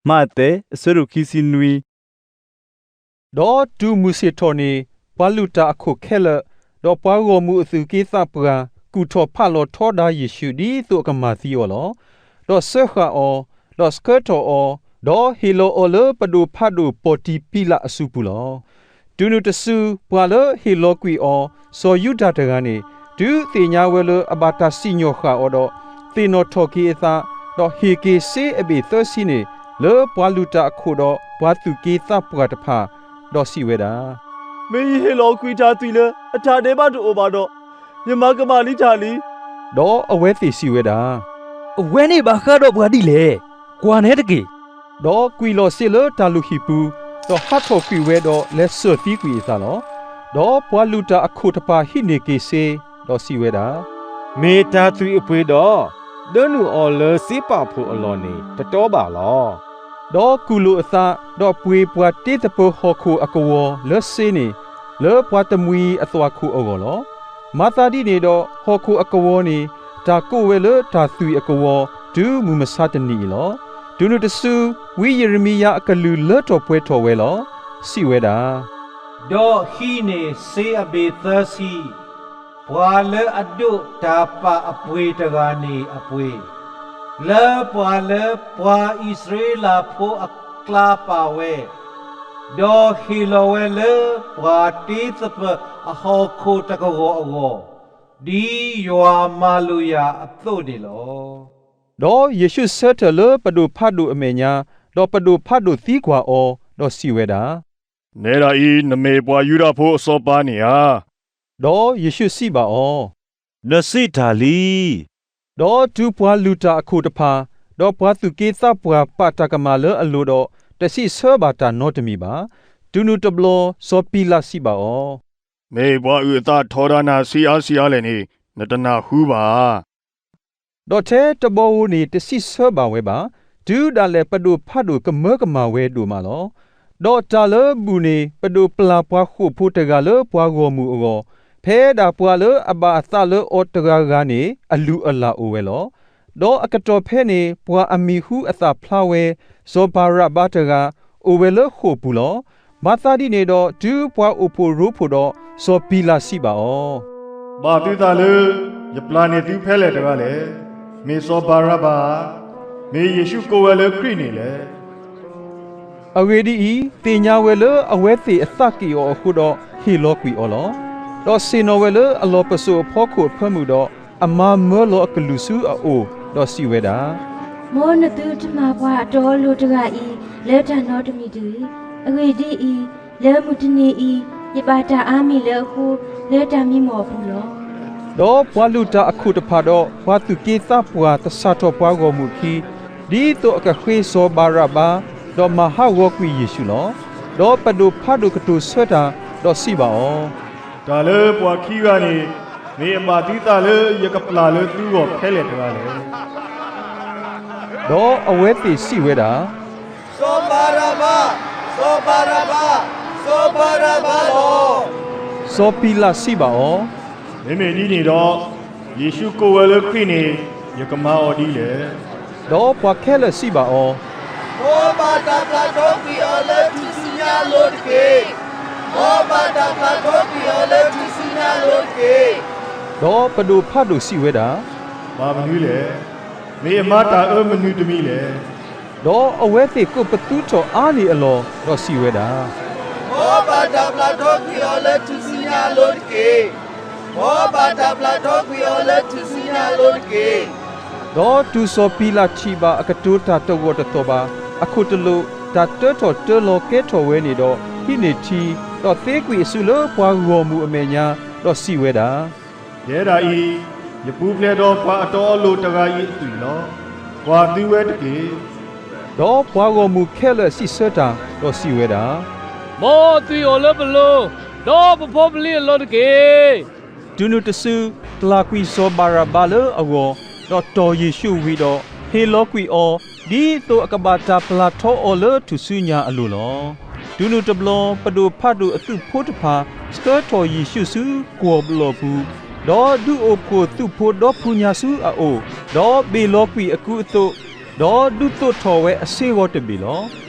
မးသဲ အဆၢဒိၣ်ခံဆံနွံ. ဒီးတုၤမုၢ်ဆ့ၣ်ထီၣ်န့ၣ်, ပှၤလုၢ်တၢ်အခိၣ်ခဲလၢာ်, ဒီးပှၤဂီၢ်မုၢ်အသူၣ်က့သးပှၢ်, ကူၣ်ထီၣ်ဖးလီၤထီဒါယ့ၣ်ၡူး ဒ်သိးအကမၤသံအီၤလီၤ. ဒီးစၢဃာ်အီၤ, ဒီးဆှၢထီၣ်အီၤ, ဒီးဟ့ၣ်လီၤအီၤလၢပဒိၣ်ဖးဒိၣ်ပီၣ်တံၣ်ပံၤလးအစုပူၤလီၤ. တုၤနုၤတစု, ပှၤလၢဟ့ၣ်လီၤကွံာ်အီၤ, စီၤယူဒၤတဂၤန့ၣ်, တုၤသ့ၣ်ညါဝဲလၢအဘၣ်တၢ်စံၣ်ညီၣ်ဃာ်အီၤဒီး, သ့ၣ်နီၣ်ထီၣ်က့ၤအသး, ဒီးဟ့ၣ်က့ၤစ့အဘ့ၣ်သၢဆံန့ၣ်, လၢပှၤလုၢ်တၢ်အခိၣ်ဒီးပှၤသူၣ်က့သးပှၢ်တဖၣ်, ဒီးစံးဝဲဒၣ်, မ့ၢ်ယဟ့ၣ်လီၤကွံာ်တၢ်သွံၣ်လၢအတၢ်ဒဲးဘးတအိၣ်ဘၣ်ဒီး, ယမၤကမၣ်လံတၢ်လံ. ဒီးအဝဲသ့ၣ်စံးဝဲဒၣ်, အဝဲန့ၣ်ဘၣ်ဃးဒီးပှၤဒ်လဲၣ်. ကွၢ်နဲတက့ၢ်. ဒီးကွံာ်လီၤစ့လၢတၢ်လုၢ်ဟံၣ်ပူၤ, ဒီးဟးထီၣ်ကွံာ်ဝဲဒီးလဲၤစၢၢ်သံကွံာ်အသးလီၤ. ဒီးပှၤလုၢ်တၢ်အခိၣ်တဖၣ်ဟံးန့ၢ်က့ၤစ့, ဒီးစံးဝဲဒၣ်, မ့ၢ်တၢ်သွံၣ်အပှ့ၤဒီး, ဒၢနုာ်အီၤလၢစ့ပာ်ဖှိၣ်အလီၢ်န့ၣ် တတီဘၣ်လီၤ. ဒီးကူၣ်လိာ်အသး, ဒီးပှ့ၤပှၤတ့သပၢၤဟီၣ်ခိၣ်အကဝီၤလၢစ့န့ၣ်, လၢပှၤတမှံၤအသွၣ်ခိၣ်အဂီၢ်လီၤ. မၤသးဒ်န့ၣ်ဒီး, ဟီၣ်ခိၣ်အကဝီၤန့ၣ်, တၢ်ကိးဝဲလၢတၢ်သွံၣ်အကဝီၤ, တုၤမုၢ်မဆါတနံၤအံၤလီၤ. တုၤနုၤတစု, ဝံယံးရမံယၤအကလုၢ်လၢထီၣ်ပှဲၤထီၣ်ဝဲလီၤ. စံးဝဲဒၣ်, ဒီးဟံးန့ၢ်စ့အဘ့ၣ်သၢဆံ, ပှၤလၢအဒိးတၢ်ပာ်အပှ့ၤတဂၤန့ၣ်အပှ့ၤ, လၢပှၤလၢပှၤအံၣ်စရ့လးဖိအကျါပာ်ဝဲ, ဒီးဟ့ၣ်လီၤဝဲလၢပှၤတ့သပၢၤအဟီၣ်ခိၣ်တကဝီၤအဂီၢ်, ဒ်ယွၤမၤလိာ်ယၤအသိးန့ၣ်လီၤ. ဒီးယ့ၣ်ၡူးဆၢထၢၣ်လၢပဒိၣ်ဖးဒိၣ်အမဲာ်ညါ, ဒီးပဒိၣ်ဖးဒိၣ်သံကွၢ်အီၤ, ဒီးစံးဝဲဒၣ်, နဲဒၣ်အံၤ နမ့ၢ်ပှၤယူဒၤဖိအစီၤပၤန့ၣ်ဧါ. ဒီးယ့ၣ်ၡူးစံးဘၣ်အီၤ, နစံးတၢ်လံ. ဒီးတုၤပှၤလုၢ်တၢ်အခိၣ်တဖၣ်, ဒီးပှၤသူၣ်က့သးပှၢ်ပာ်တၢ်ကမၣ်လၢအလိၤဒီး, တစံးဆၢဘၣ်တၢ်နီတမံၤဘၣ်. တုၤနုၤတဘျီ, စီၤပံၤလးစံးဘၣ်အီၤ, မ့ၢ်ပှၤအုၣ်အသးထီဒါနၤဆံးအါဆံးအါလဲၣ်န့ၣ်, နတနၢ်ဟူဘၣ်. ဒီးထဲတဘီဧိၤန့ၣ် တစံးဆၢဘၣ်ဝဲဘၣ်. တုၤဒၣ်လဲာ်ပဒိၣ်ဖးဒိၣ်ကမၢကမၣ်ဝဲဒိၣ်မးလီၤ. ဒီးတၢ်လၢဘူၣ်န့ၣ် ပဒိၣ်ပျၢ်ပှၤဃိာ်ဖိတဂၤလၢပှၤဂီၢ်မုၢ်အဂီၢ်, ဖဲဒၣ်ပှၤလၢအဘၣ်အသးလၢအီၤတဂၤဂၤန့ၣ် အလုၢ်အလၢ်အိၣ်ဝဲလီၤ. ဒီးအကတီၢ်ဖဲန့ၣ် ပှၤအမံၤဟူအသၣ်ဖျါဝဲ, စီၤဘၤရဘါတဂၤ, အိၣ်ဝဲလၢဃိာ်ပူၤလီၤ. မၤသးဒ်န့ၣ်ဒီး တုၤပှၤအိၣ်ဖှိၣ်ရိဖှိၣ်ဒီး, စီၤပံၤလးစံးဘၣ်အီၤ, ဘၣ်သုသးလၢ ယပျၢ်န့ၢ်သုဖဲလဲၣ်တဂၤလဲၣ်. မ့ၢ်စီၤဘၤရဘါဧါ, မ့ၢ်ယ့ၣ်ၡူးကိးဝဲလၢခရံာ်န့ၣ်လဲၣ်. အဂ့ၢ်ဒ်အံၤ, သ့ၣ်ညါဝဲလၢအဝဲသ့ၣ်အသးက့ၣ်အီၤအဃိဒီး ဟ့ၣ်လီၤကွံာ်အီၤလီၤ. ဒီးဆ့ၣ်နီၤဝဲလၢအလီၢ်ပစိာ်အဖီခိၣ်အဖၢမုၢ်ဒီး, အမၤမၢလီၤအကလုၢ်ဆူအအိၣ်, ဒီးစံးဝဲဒၣ်, မ်နသုတမၤပှၤအတီအလိၤတဂၤအံၤ လၢတၢ်နီတမံၤတဂ့ၤ. အဂ့ၢ်ဒ်အံၤ, လၢမုၢ်တနံၤအံၤ, ယဘၣ်တၢ်အါမံၤလၢအဃိ, လၢတၢ်မံမီၢ်အပူၤလီၤ. ဒီးပှၤလုၢ်တၢ်အခိၣ်တဖၣ်ဒီးပှၤသူၣ်က့သးပှၢ် သဆၣ်ထီၣ်ပှၤဂီၢ်မုၢ်အခံ, ဒ်သိးအကဃ့စီၤဘၤရဘါ, ဒီးမၤဟးဂီၤကွံာ်ယ့ၣ်ၡူးလီၤ. ဒီးပဒိၣ်ဖးဒိၣ်ကတိၤဆၢတၢ်, ဒီးစံးဘၣ်အီၤ, တၢ်လၢပှၤခံဂၤန့ၣ်, မ့ၢ်အဘၣ်သုသးလၢယကပျၢ်လၢသုဂီၢ်ဖဲလဲၣ်တဂၤလဲၣ်. ဒီးအဝဲသ့ၣ်စံးဝဲဒၣ်, စီၤဘၤရဘါ, စီၤဘၤရဘါ, စီၤဘၤရဘါလီၤ. စီၤပံၤလးစံးဘၣ်အီၤ, မ့မ့ၢ်ဒ်န့ၣ်ဒီး, ယ့ၣ်ၡူးကိးဝဲလၢခရံာ်န့ၣ်, ယကမၤအီၤဒ်လဲၣ်. ဒီးပှၤခဲလၢာ်စံးဘၣ်အီၤ, မ်ဘၣ်တၢ်ပျၢ်ထီကွံာ်အီၤလၢထူၣ်စုညါအလိၤတက့ၢ်. မ်ဘၣ်တၢ်ပျၢ်ထီကွံာ်အီၤလၢထူၣ်စုညါအလိၤတက့ၢ်. ဒီးပဒိၣ်ဖးဒိၣ်စံးဝဲဒၣ်, ဘၣ်မနုၤလဲၣ်. မ့ၢ်အမၤတၢ်အၢမနုၤတမံၤလဲၣ်. ဒီးအဝဲသ့ၣ်ကိးပသူထီၣ်အါန့ၢ်အလီၢ်, ဒီးစံးဝဲဒၣ်, မ်ဘၣ်တၢ်ပျၢ်ထီကွံာ်အီၤလၢထူၣ်စုညါအလိၤတက့ၢ်. မ်ဘၣ်တၢ်ပျၢ်ထီကွံာ်အီၤလၢထူၣ်စုညါအလိၤတက့ၢ်. ဒီးတုၤစီၤပံၤလးထံၣ်ဘၣ်အကတိၤတၢ်တဂီၢ်တသီၣ်ဘၣ်, အခိၣ်တလိာ်, တၢ်တၢထီၣ်တၢလီၤကဲထီၣ်ဝဲန့ၣ်ဒီး, ဟံးန့ၢ်ထံ, ဒီးသ့ကွံာ်အစုလၢပှၤဂီၢ်မုၢ်အမဲာ်ညါ, ဒီးစံးဝဲဒၣ်, ယဲဒၣ်အံၤ, ယပူၤဖျဲးဒီးပှၤအတီအလိၤတဂၤအံၤအသွံၣ်လီၤ. ကွၢ်သုဝဲတက့ၢ်. ဒီးပှၤဂီၢ်မုၢ်ခဲလၢာ်စံးဆၢတၢ်, ဒီးစံးဝဲဒၣ်, မ်သွံၣ်အီၤလၢပလိၤ, ဒီးပဖီပလံၤအလီၢ်တက့ၢ်. တုၤနုၤတစု, ပျၢ်ကွံာ်စီၤဘၤရဘါလၢအဂီၢ်, ဒီးတီၢ်ယ့ၣ်ၡူးဝံၤဒီး, ဟ့ၣ်လီၤကွံာ်အီၤ, ဒ်သိးအကဘၣ်တၢ်ပျၢ်ထီအီၤလၢထူၣ်စုညါအလိၤလီၤ. တုၤနုၤတဘျီ, ပဒိၣ်ဖးဒိၣ်အသုးဖိတဖၣ်, ဆှၢထီၣ်ယ့ၣ်ၡူးဆူကွီၢ်ဘျီၣ်ပူၤ, ဒီးဒုးအိၣ်ဖှိၣ်သုးဖိဒီဖှူညါဆူအအိၣ်, ဒီးဘ့ၣ်လီၤကွံာ်အကူအသိး, ဒီးဒုးသိးထီၣ်ဝဲအဆ့ဂီၤတဘ့ၣ်လီၤ.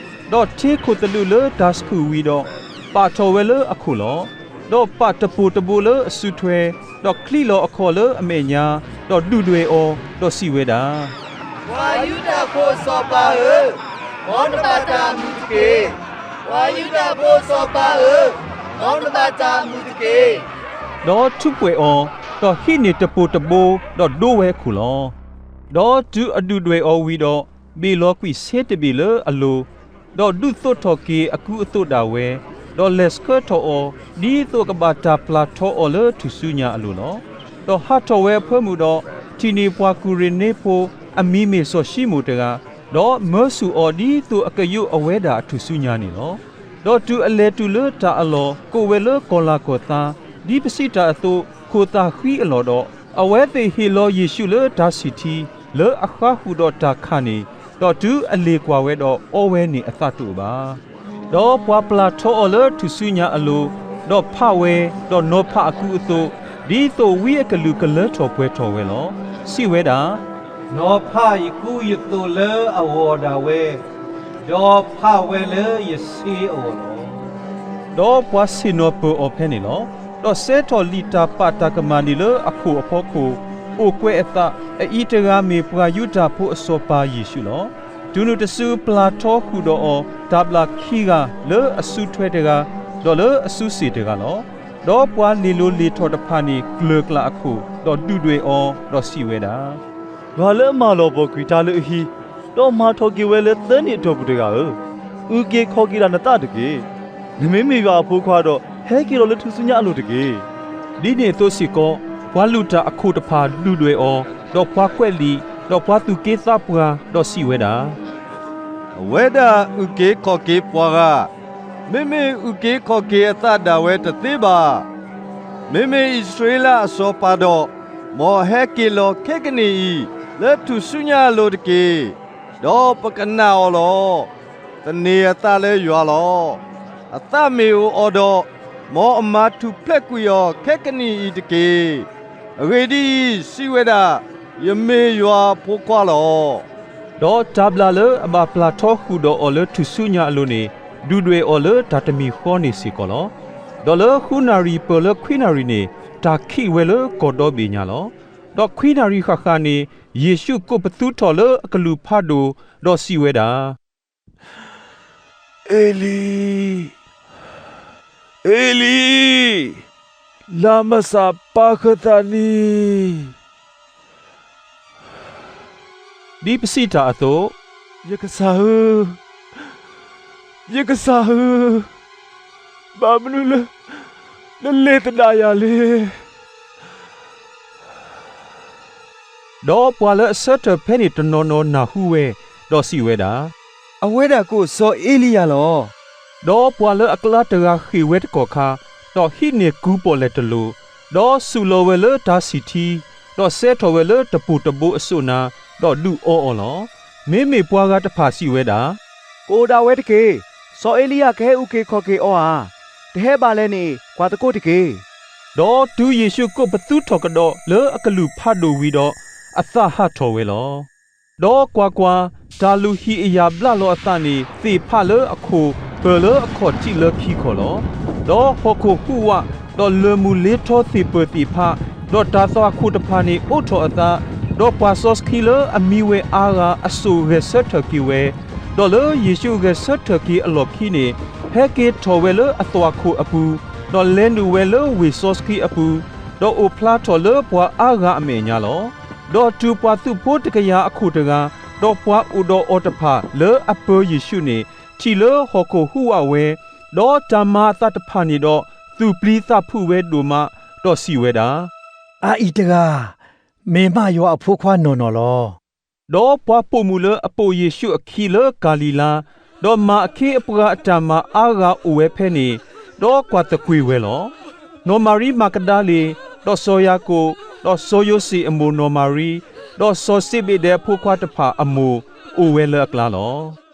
ဒီးထ့ခိၣ်သလုးလၢတၢ်ဆူၣ်ဝံၤဒီး, ပာ်ထီၣ်ဝဲလၢအခိၣ်လီၤ. ဒီးပာ်တပိၢ်တဘိလၢအစုထွဲ, ဒီးချံးလီၤအခီၣ်လၢအမဲာ်ညါ, ဒီးဒုၣ်ဒွဲၣ်အီၤ, ဒီးစံးဝဲဒၣ်, ပှၤယူဒၤဖိအစီၤပၤဧၢ, မ်နဘၣ်တၢ်အမုာ်တက့ၢ်. ပှၤယူဒၤဖိအစီၤပၤဧၢ, မ်နဘၣ်တၢ်အမုာ်တက့ၢ်. ဒီးထူးပှဲၤအီၤ, ဒီးဟံးန့ၢ်တပိၢ်တဘိ, ဒီးဒိဝဲအခိၣ်လီၤ. ဒီးတုၤအဒုၣ်ဒွဲၣ်အီၤဝံၤဒီး, ဘ့ၣ်လီၤကွံာ်ဆ့တဘ့ၣ်လၢအလိၤ, ဒီးဒုးသိးထီၣ်က့ၤအကူအသိးဒၣ်ဝဲ, ဒီးလဲၤဆှၢထီၣ်အီၤ, ဒ်သိးအကဘၣ်တၢ်ပျၢ်ထီအီၤလ၁ထူၣ်စုညါအလိၤလီၤ. ဒီးဟးထီၣ်ဝဲအဖၢမုၢ်ဒီး, ထံၣ်န့ၢ်ပှၤကူၤရ့ၤနံဖိ, အမံၤမ့ၢ်စီၤၡံမိၣ်တဂၤ, ဒီးမၢဆူၣ်အီၤဒ်သိးအကယိးအဝဲဒၣ်အထူၣ်စုညါန့ၣ်လီၤ. ဒီးတုၤအလဲၤတုၤလၢတၢ်အလီၢ်ကိးဝဲလၢကီၤလၤကီၤသါ, ဒ်ပစံးတၢ်အသိး, ခိၣ်သၣ်ဃံအလီၢ်ဒီး, အဝဲသ့ၣ်ဟ့ၣ်လီၤယ့ၣ်ၡူးလၢတၢ်ဆံၣ်ထံ, လၢအဃါဃုာ်ဒီးတၢ်ခၣ်န့ၣ်, ဒီးတုၤအလ့ၣ်ကွၢ်ဝဲဒီးအီဝဲန့ၣ်အသးတအိၣ်ဘၣ်. ဒီးပှၤပျၢ်ထီအီၤလၢထူၣ်စုညါအလိၤ, ဒီးဖးဝဲ, ဒီးနီၤဖးအကူအသိး, ဒ်သိးဝံအကလုၢ်ကလၢထီၣ်ပှဲၤထီၣ်ဝဲလီၤ. စံးဝဲဒၣ်, နီၤဖးယကူယသိးလၢအဂီၢ်ဒၣ်ဝဲ, ဒီးဖးဝဲလၢယဆ့အဂီၢ်လီၤ. ဒီးပှၤဆ့ၣ်နီၤပၢၢ်အီၤဖဲန့ၣ်လီၤ. ဒီးစဲထီၣ်လံာ်တၢ်ပာ်တၢ်ကမၣ်န့ၣ်လၢအခိၣ်အဖီခိၣ်, အိၣ်ကွဲးအသး, အအံၤတဂၤမ့ၢ်ပှၤယူဒၤဖိအစီၤပၤယ့ၣ်ၡူးလီၤ. တုၤနုၤတစုပျၢ်ထီဃုာ်ဒီးအီၤ တၢ်ဘျၣ်ခံဂၤလၢအစုထွဲတဂၤ, ဒီးလၢအစုစ့ၣ်တဂၤလီၤ. ဒီးပှၤလ့ၤလိၤလ့ၤထီၣ်တဖၣ်န့ၣ်ကျၢၤကျၣ်အခိၣ်, ဒီးဒုၣ်ဒွဲၣ်အီၤ, ဒီးစံးဝဲဒၣ်, ယွၤလၢအမၢလီၤပှီၢ်ကွံာ်တၢ်လၢအဟံး, ဒီးမၤထီၣ်က့ၤဝဲလၢသၢနံၣ်အတီၢ်ပူၤတဂၤဧၢ, အုၣ်က့ၤခီၣ်က့ၤဒၣ်နသးတက့ၢ်. နမ့မ့ၢ်ယွၤအဖိခွါဒီး, ဟဲက့ၤလီၤလၢထူၣ်စုညါအလိၤတက့ၢ်. ဒ်န့ၣ်အသိးစ့ၢ်ကီး, ပှၤလုၢ်တၢ်အခိၣ်တဖၣ်ဒုၣ်ဒွဲၣ်အီၤ, ဒီးပှၤကွဲးလံာ်, ဒီးပှၤသူၣ်က့သးပှၢ်, ဒီးစံးဝဲဒၣ်, အဝဲဒၣ်အုၣ်က့ၤခီၣ်က့ၤပှၤဂၤ, မ့မ့ၢ်အုၣ်က့ၤခီၣ်က့ၤအသးဒၣ်ဝဲတသ့ဘၣ်. မ့မ့ၢ်အံၣ်စရ့လးအစီၤပၤဒီး, မ်အဟဲက့ၤလီၤခဲကနံၣ်အံၤလၢထူၣ်စုညါအလိၤတက့ၢ်. ဒီးပကနာ်အီၤလီၤ. သန့ၤအသးလၢယွၤလီၤ. အသးမ့ၢ်အိၣ်အီၤဒီး, မ်အမၤထူၣ်ဖျဲးကွံာ်အီၤခဲကနံၣ်အံၤတက့ၢ်. အဂ့ၢ်ဒ်အံၤ, စံးဝဲဒၣ်, ယမ့ၢ်ယွၤအဖိခွါလီၤ. ဒီးတၢ်ဘျၣ်လၢအဘၣ်ပျၢ်ထီဃုာ်ဒီးအီၤလၢထူၣ်စုညါအလိၤန့ၣ်, ဒုၣ်ဒွဲၣ်အီၤလၢတၢ်တမံၤဃီန့ၣ်စ့ၢ်ကီးလီၤ. ဒီးလၢဃုနၣ်ရံၣ်ပၢၢ်လၢခွံနၣ်ရံၣ်န့ၣ်, တၢ်ခံးဝဲလၢကီၢ်ဒီဘ့ၣ်ညါလီၤ. ဒီးခွံနၣ်ရံၣ်ဃၣ်ဃၣ်န့ၣ်, ယ့ၣ်ၡူးကိးပသူထီၣ်လၢအကလုၢ်ဖးဒိၣ်, ဒီးစံးဝဲဒၣ်, အ့လံ, အ့လံ, လၢမၤစၢ်ပၢ်ဃာ်သးနံၤ ဒ်ပစံးတၢ်အသိး, ယကစၢ်ဧၢ, ယကစၢ်ဧၢ, ဘၣ်မနုၤလၢနလဲၤသဒၣ်ယၤလဲၣ်. ဒီးပှၤလၢအဆၢထၢၣ်ဖဲန့ၣ်တနီၤနီၤနၢ်ဟူဝဲ, ဒီးစံးဝဲဒၣ်, အဝဲဒၣ်ကိးစီၤအ့လံယၤလီၤ. ဒီးပှၤလၢအကျါတဂၤဃ့ၢ်ဝဲတကီၢ်ခါ, ဒီးဟံးန့ၢ်ကူပီၣ်လဲၣ်တလိၤ, ဒီးစူးလီၤဝဲလၢတၢ်ဆံၣ်ထံ, ဒီးစဲထီၣ်ဝဲလၢတပိၢ်တဘိအစိၣ်နၤ, ဒီးဒုးအီအီၤလီၤ. မ့မ့ၢ်ပှၤဂၤတဖၣ်စံးဝဲဒၣ်, ကိးဒၣ်ဝဲတက့ၢ်. စီၤအ့လံယၤကဟဲအုၣ်က့ၤခီၣ်က့ၤအီၤဧါ. တဟဲဘၣ်လဲၣ်န့ၣ်, ကွၢ်သကိးတက့ၢ်. ဒီးတုၤယ့ၣ်ၡူးကိးပသူထီၣ်ကဒီးလၢအကလုၢ်ဖးဒိၣ်ဝံၤဒီး, အသးဟးထီၣ်ဝဲလီၤ. ဒီးကွၢ်ကွၢ်, တၢ်လုၢ်ဟံၣ်အယာ်ဘျးလီၤအသးန့ၣ် သ့ၣ်ဖးလၢအခိၣ်ပၢၤလၢအခီၣ်ထံးလၢခံခီၣ်လီၤ. ဒီးဟီၣ်ခိၣ်ဟူးဝး, ဒီးလၢၢ်မူလ့ထီသ့ၣ်ပၢၢ်သ့ၣ်ဖး, ဒီးတၢ်သွၣ်ခိၣ်တဖၣ်န့ၣ်အိးထီၣ်အသး, ဒီးပှၤစီဆှံလၢအမံၤဝဲအါဂၤအစိၣ်ဂဲၤဆၢထၢၣ်က့ၤဝဲ, ဒီးလၢယ့ၣ်ၡူးဂဲၤဆၢထၢၣ်က့ၤအလီၢ်ခံန့ၣ်, ဟဲက့ၤထီၣ်ဝဲလၢအသွၣ်ခိၣ်အပူၤ, ဒီးလဲၤနုာ်ဝဲလၢဝ့ၢ်စီဆှံအပူၤ, ဒီးအိၣ်ဖျါထီၣ်လၢပှၤအါဂၤအမဲာ်ညါလီၤ. ဒီးတုၤပှၤသုးဖိတကယၤအခိၣ်တဂၤ, ဒီးပှၤအိၣ်ဒီးအီၤတဖၣ်လၢအပၢယ့ၣ်ၡူးန့ၣ်, ထံၣ်လၢဟီၣ်ခိၣ်ဟူးဝးဝဲ, ဒီးတၢ်မၤအသးတဖၣ်န့ၣ်ဒီး, သူၣ်ပျံၤသးဖုးဝဲဒိၣ်မး, ဒီးစံးဝဲဒၣ်, အအံၤတဂၤ, မ့ၢ်မးယွၤအဖိခွါနီၢ်နီၢ်လီၤ. ဒီးပှၤပိာ်မုၣ်လၢအပိာ်ယ့ၣ်ၡူးအခံလၢကၤလံၤလါ, ဒီးမၤအခ့အပှၤအတၢ်မၤအါဂၤအိၣ်ဝဲဖဲန့ၣ်, ဒီးကွၢ်သကွ့ၤဝဲလီၤ. နီၢ်မၤရံမၤကဒၤလ့ၣ်, ဒီးစီၤယၤကိာ်, ဒီးစီၤယိၤၡ့အမိၢ်နီၢ်မၤရံ, ဒီးစီၤစ့းဘ့းဒဲးအဖိခွါတဖၣ်အမိၢ်, အိၣ်ဝဲလၢအကျါလီၤ.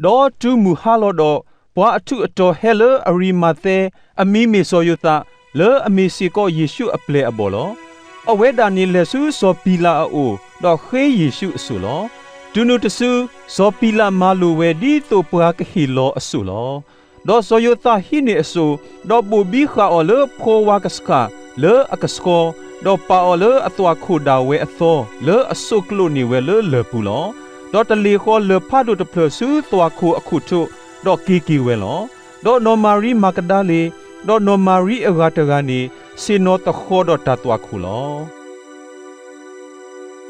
ဒီးတုၤမုၢ်ဟါလီၤဒီး, ပှၤအထူးအတီၤဟဲလၢအရံမၤသဲ, အမံၤမ့ၢ်စီၤယိၤသး, လၢအမ့ၢ်စ့ၢ်ကီးယ့ၣ်ၡူးအပျဲၢ်အဘီၣ်လီၤ. အဝဲဒၣ်န့ၣ်လဲၤဆူစီၤပံၤလးအအိၣ်, ဒီးဃ့ယ့ၣ်ရှူးအစိၣ်လီၤ. တုၤနုၤတစု, စီၤပံၤလးမၤလိာ်ဝဲဒ်သိးပှၤကဟ့ၣ်လီၤအစိၣ်လီၤ. ဒီးစီၤယိၤသးဟံးန့ၢ်အစိၣ်, ဒီးဘိၣ်ဘံဃာ်အီၤလၢဖှီဝါကဆှၣ်လၢအကဆှီ, ဒီးပာ်အီၤလၢအသွၣ်ခိၣ်ဒၣ်ဝဲအသီလၢအစိးကျိာ်န့ၢ်ဝဲလၢလၢၢ်ပူၤလီၤ. ဒီးတလ့ၣ်ဃီလၢၢ်ဖးဒိၣ်တဖျၢၣ်ဆူသွၣ်ခိၣ်အခိၣ်ထိး, ဒီးက့ၤက့ၤဝဲလီၤ. ဒီးနီၢ်မၤရံမၤကဒၤလ့ၤ, ဒီးနီၢ်မၤရံအဂၤတဂၤန့ၣ် ဆ့ၣ်နီၤသဃီဒီးတၢ်သွၣ်ခိၣ်လီၤ.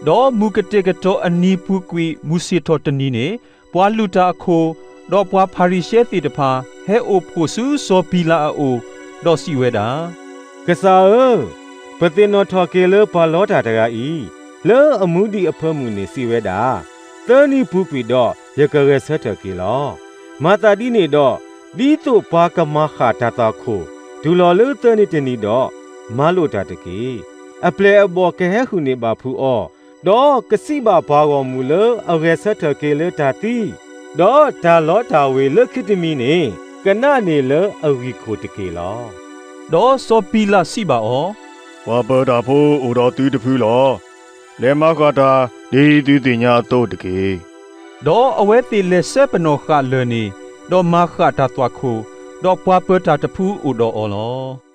ဒီးမုၢ်ကတဲာ်ကတီၤအနံၤပူၤကွံာ်မုၢ်ဆ့ၣ်ထီၣ်တနံၤန့ၣ်, ပှၤလုၢ်တၢ်အခိၣ်, ဒီးပှၤဖၤရံၤၡဲသ့ၣ်တဖၣ် ဟဲအိၣ်ဖှိၣ်ဆူစီၤပံၤလးအအိၣ်, ဒီးစံးဝဲဒၣ်, ကစၢ်ဧၢ, ပသ့ၣ်နီၣ်ထီၣ်က့ၤလၢပှၤလီတၢ်တဂၤအံၤ, လၢအမူဒံးအဖၢမုၢ်န့ၣ်စံးဝဲဒၣ်, သၢနံၤပူၤကွံာ်ဒီးယကဂဲၤဆၢထၢၣ်က့ၤလီၤ. မၤသးဒ်န့ၣ်ဒီး, ဒ်သိးပှၤကမၤဃၣ်တၢ်သွၣ်ခိၣ် တုၤလီၤလၢသၢနံၤတနံၤဒီး, မၤလိာ်တၢ်တက့ၢ်. အပျဲၢ်အဘီၣ်ကဟဲဟုၣ်န့ၢ်ဘၣ်ဖုးအီၤ, ဒီးကစံးဘၣ်ပှၤဂီၢ်မုၢ်လၢအဂဲၤဆၢထၢၣ်က့ၤလၢတၢ်သံ, ဒီးတၢ်လီတၢ်ဝ့ၤလၢခံတမံၤန့ၣ် ကနးန့ၢ်လၢအဂံၢ်ခိၣ်တက့ၢ်လီၤ. ဒီးစီၤပံၤလးစံးဘၣ်အီၤ, ပှၤပၢၤတၢ်ဖိအိၣ်ဒီးသုတဖုလီၤ. လဲၤမၤဃၣ်တၢ်ဒ်သုသ့ၣ်ညါအသိးတက့ၢ်. ဒီးအဝဲသ့ၣ်လဲၤဆှၢပနီၣ်ဃာ်လၢၢ်န့ၣ်, ဒီးမၤဃၣ်တၢ်သွၣ်ခိၣ်, ဒီးပှၤပၢၤတၢ်တဖုအိၣ်ဒီးအီၤလီၤ.